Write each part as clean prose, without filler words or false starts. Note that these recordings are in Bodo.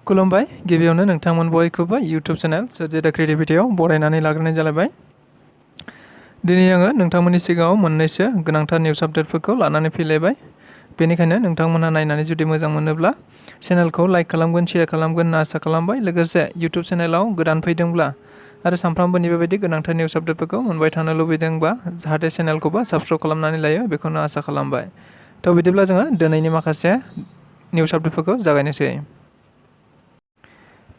खुलुमबाय गिबियावनो नोंथांमोन बयखौबो इउटुब चेनेल सोरजिदा क्रिएटिभिटियाव बरायनानै लाग्रोनाय जालायबाय। दिनै आङो नोंथांमोननि सिगाङाव मोननैसो गोनांथार निउस आपडेटफोरखौ लानानै फैलायबाय। बेनिखायनो नोंथांमोनहा नायनानै जुदि मोजां मोनोब्ला चेनेलखौ लाइक खालामगोन, शेयार खालामगोन होनना आसा खालामबाय। लोगोसे इउटुब चेनेलाव गोदान फैदोंब्ला आरो सानफ्रामबोनि बेबायदि गोनांथार निउस आपडेटफोरखौ मोनबाय थानो लुबैदोंबा जाहाथे चेनेलखौबो साबस्क्राइब खालामनानै लायो बेखौनो आसा खालामबाय। थ' बिदिब्ला जोङो दिनैनि माखासे निउस आपडेटफोरखौ जागायनोसै।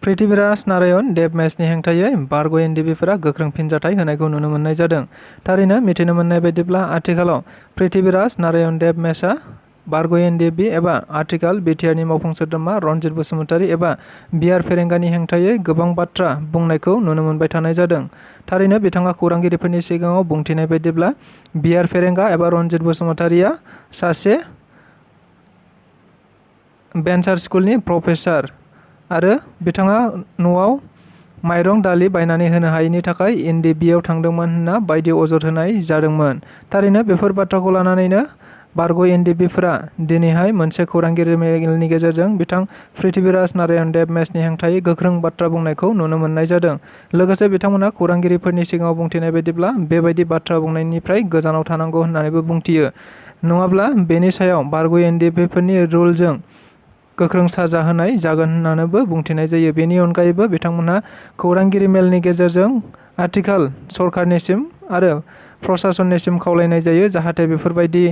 पृथ्वीराज नारायण देब मेचनि हेंथायै बारग' एनडिबिफोरा गोख्रों फिनजाथाय होनायखौ नुनो मोननाय जादों। थारैनो मिथिनो मोननाय बायदिब्ला आथिखालाव पृथ्वीराज नारायण देब मेचआ बारग' एनडिबि एबा आथिखाल बिटिआरनि मावफुं सोद्रोमा रनजित बसुमतारी एबा बिआर फेरेंगानि हेंथायै गोबां बाथ्रा बुंनायखौ नुनो मोनबाय थानाय जादों। थारैनो बिथाङा खौरांगिरिफोरनि सिगाङाव बुंथिनाय बायदिब्ला बिआर फेरेंगा एबा रनजित बसुमतारीया सासे भेन्सार स्कुलनि प्रफेसार आरो बिथाङा न'आव माइरं दालि बायनानै होनो हायैनि थाखाय एनडिबिआव थांदोंमोन होनना बायदि अजद होनाय जादोंमोन। थारैनो बेफोर बाथ्राखौ लानानैनो बारग' एनडिबिफोरा दिनैहाय मोनसे खौरांगिरि मेलनि गेजेरजों बिथां पृथ्वीराज नारायण देब मेचनि हेंथायै गोख्रों बाथ्रा बुंनायखौ नुनो मोननाय जादों। लोगोसे बिथांमोना खौरांगिरिफोरनि सिगाङाव बुंथिनाय बायदिब्ला बेबायदि बाथ्रा बुंनायनिफ्राय गोजानाव थानांगौ होननानैबो बुंथियो। नङाब्ला बेनि सायाव बारग' एनडिबिफोरनि रुलजों गोख्रों साजा होनाय जागोन होननानैबो बुंथिनाय जायो। बेनि अनगायैबो बिथांमोनहा खौरांगिरि मेलनि गेजेरजों आथिखाल सरकारनिसिम आरो प्रशासननिसिम खावलायनाय जायो जाहाथे बेफोरबायदि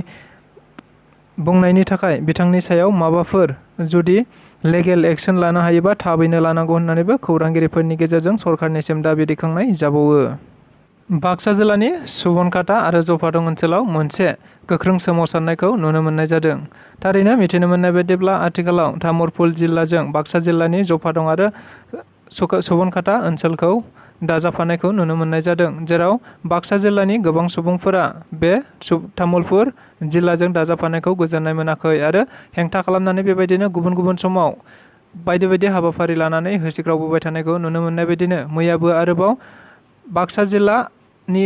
बुंनायनि थाखाय बिथांनि सायाव माबाफोर जुदि लिगेल एक्सन लानो हायोबा थाबैनो लानांगौ होननानैबो खौरांगिरिफोरनि गेजेरजों सरकारनिसिम दाबि दैखांनाय जाबावो। बाक्सा जिल्लानि सुबनखाता आरो जफादं ओनसोलाव मोनसे गोख्रों सोमावसारनायखौ नुनो मोननाय जादों। थारैनो मिथिनो मोननाय बायदिब्ला आथिखालाव तामुलपुर जिल्लाजों बाक्सा जिल्लानि जफादं आरो सुबनखाता ओनसोलखौ दाजाबफानायखौ नुनो मोननाय जादों। जेराव बाक्सा जिल्लानि गोबां सुबुंफोरा बे तामुलपुर जिल्लाजों दाजाबफानायखौ गोजोननाय मोनाखै आरो हेंथा खालामनानै बेबायदिनो गुबुन गुबुन समाव बायदि बायदि हाबाफारि लानानै होसिख्रावबोबाय थानायखौ नुनो मोननाय बायदिनो मैयाबो आरोबाव बाक्सा जिल्लानि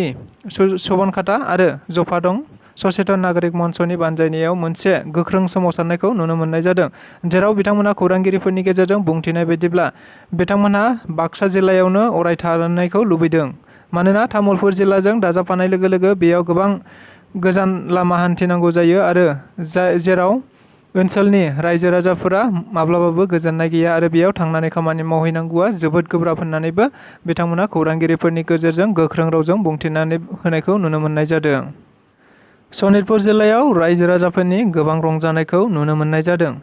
सुबनखाता आरो जफादं सचेतन नागरिक मन्चनि बानजायनायाव मोनसे गोख्रों सोमावसारनायखौ नुनो मोननाय जादों। जेराव बिथांमोना खौरांगिरिफोरनि गेजेरजों बुंथिनाय बायदिब्ला बिथांमोनहा बाक्सा जिल्लायावनो अराय थानायखौ लुबैदों। मानोना तामुलपुर जिल्लाजों दाजाबफानाय लोगो लोगो बेयाव गोबां गोजान लामा हान्थिनांगौ जायो आरो जेराव ओनसोलनि रायजो राजाफोरा माब्लाबाबो गोजोननाय गैया आरो बेयाव थांनानै खामानि मावहैनांगौआ जोबोद गोब्राब होननानैबो बिथांमोना खौरांगिरिफोरनि गेजेरजों गोख्रों रावजों बुंथिनानै होनायखौ नुनो मोननाय जादों। सनितपुर जिल्लायाव रायजो राजाफोरनि गोबां रंजानायखौ नुनो मोननाय जादों।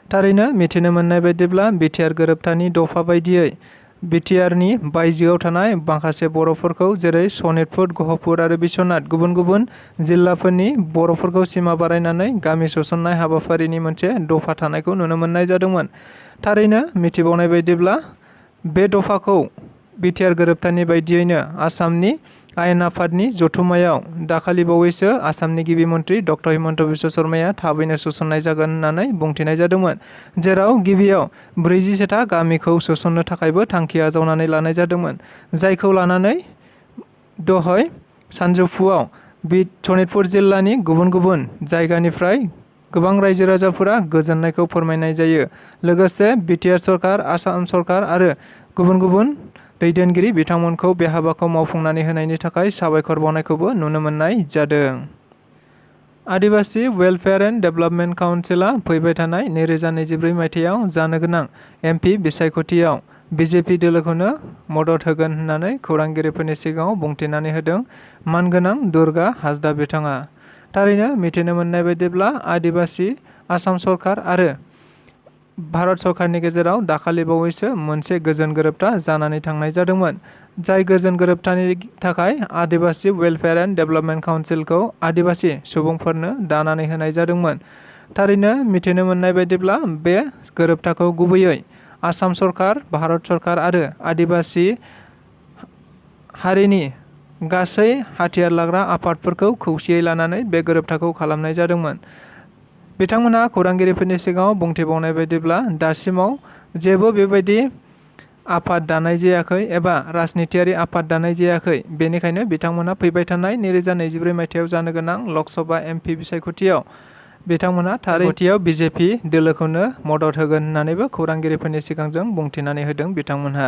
थारैनो मिथिनो मोननाय बायदिब्ला बिटिआर गोरोबथानि दफा बायदियै बिटिआरनि बायजोआव थानाय माखासे बर'फोरखौ जेरै सनितपुर, गहपुर आरो बिश्वनाथ गुबुन गुबुन जिल्लाफोरनि बर'फोरखौ सिमा बारायनानै गामि सोसननाय हाबाफारिनि मोनसे दफा थानायखौ नुनो मोननाय जादोंमोन। थारैनो मिथिबावनाय बायदिब्ला बे दफाखौ बिटिआर गोरोबथानि बायदियैनो आसामनि आयेन आफादनि जथुम्मायाव दाखालि बावैसो आसामनि गिबि मन्थ्रि डक्टर हिमन्त बिश्व शर्माया थाबैनो सोसननाय जागोन होननानै बुंथिनाय जादोंमोन। जेराव गिबियाव 47था गामिखौ सोसननो थाखायबो थांखि आजावनानै लानाय जादोंमोन। जायखौ लानानै दहाय सानजौफुआव सनितपुर जिल्लानि गुबुन गुबुन जायगानिफ्राय गोबां रायजो राजाफोरा गोजोननायखौ फोरमायनाय जायो। लोगोसे बिटिआर सरकार, आसाम सरकार आरो गुबुन गुबुन दैदेनगिरि बिथांमोनखौ बे हाबाखौ मावफुंनानै होनायनि थाखाय साबायखर बावनायखौबो नुनो मोननाय जादों। आदिबासी वेलफेयार एन्ड डेभेलपमेन्ट काउन्सिलआ फैबाय थानाय 2024 मायथाइयाव जानो गोनां एमपि बिसायख'थियाव बिजेपि दोलोखौनो मदद होगोन होननानै खौरांगिरिफोरनि सिगाङाव बुंथिनानै होदों मानगोनां दुर्गा हाजदा बिथाङा। थारैनो मिथिनो मोननाय बायदिब्ला आदिबासी आसाम सरकार आरो भारत सरकारनि गेजेराव दाखालि बावैसो मोनसे गोजोन गोरोबथा जानानै थांनाय जादोंमोन। जाय गोजोन गोरोबथानि थाखाय आदिबासी वेलफेयार एन्ड डेभेलपमेन्ट काउन्सिलखौ आदिबासी सुबुंफोरनो दानानै होनाय जादोंमोन। थारैनो मिथिनो मोननाय बायदिब्ला बे गोरोबथाखौ गुबैयै आसाम सरकार, भारत सरकार आरो आदिबासी हारिनि गासै हाथियार लाग्रा आफादफोरखौ खौसेयै लानानै बे गोरोबथाखौ खालामनाय जादोंमोन। बिथांमोनहा खौरांगिरिफोरनि सिगाङाव बुंथिबावनाय बायदिब्ला दासिमाव जेबो बेबायदि आफाद दानाय जायाखै एबा राजनितियारि आफाद दानाय जायाखै। बेनिखायनो बिथांमोनहा फैबाय थानाय 2024 मायथाइयाव जानो गोनां लकसभा एमपि बिसायख'थियाव बिथांमोना थारैनो बिजेपि दोलोखौनो मदद होगोन होननानैबो खौरांगिरिफोरनि सिगांजों बुंथिनानै होदों बिथांमोनहा।